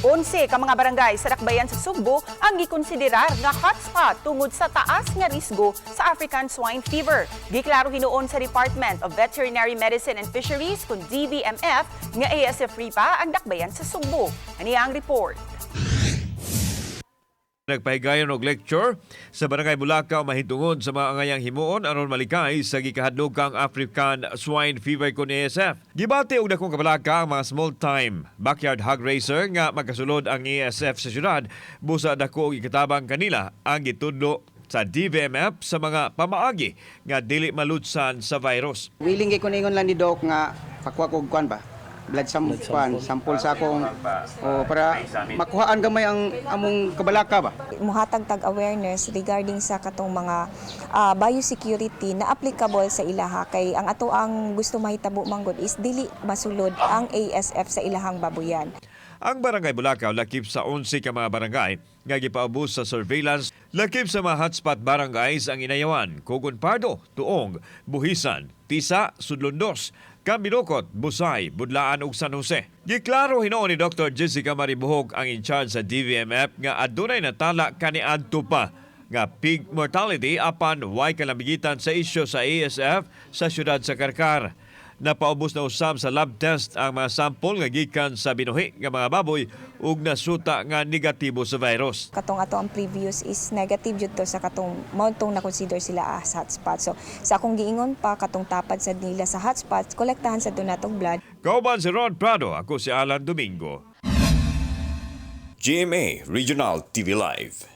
11 ka mga barangay sa dakbayan sa Sugbo ang gikonsiderar nga hotspot tungod sa taas nga risgo sa African Swine Fever. Giklaro hinuon sa Department of Veterinary Medicine and Fisheries kun DVMF nga ASF free pa ang dakbayan sa Sugbo. Ani ang report. Nagpahigayon og lecture sa Barangay Bulacau mahitungod sa mga angayang himuon aron malikay sa gikahadlokang African Swine Fever kon ASF. Gibati og dakong kabalaka ang mga small time backyard hog raiser nga magkasulod ang ASF sa syudad, busa dako og ikatabang kanila ang gitudlo sa DVMF sa mga pamaagi nga dili malutsan sa virus. Willing kay ko ningon lang ni Doc nga pakuha ko og kuan ba? Blood sample, kuan, sample sa akong o para makuhaan gamay ang among kabalaka ba. Muhatag tag awareness regarding sa katong mga biosecurity na applicable sa ilaha, kay ang ato ang gusto mahitabo manggod is dili masulod ang ASF sa ilahang babuyan. Ang Barangay Bulacau lakip sa 11 ka mga barangay nga gipaubos sa surveillance. Lakip sa mga hotspot barangays ang Inayawan, Cogon Pardo, Tuong, Buhisan, Tisa, Sudlon Dos, Cambinocot, Busay, Budlaan ug San Jose. Giklaro hinuon ni Dr. Jessica Maribuhok, ang in charge sa DVMF, nga adunay natala kaniadto pa nga pig mortality apan way kalambigitan sa isyu sa ASF sa syudad sa Carcar. Napaubos na usab sa lab test ang mga sample nga gikan sa binuhi nga mga baboy ug nasuta nga negatibo sa virus. Katong ato ang previous is negative jud to sa katong mao tong na-consider sila as hotspot. So sa akong giingon pa, katong tapad sad nila sa hotspots, kolektahan sad to natong blood. Kauban si Rod Prado, ako si Alan Domingo. GMA Regional TV Live.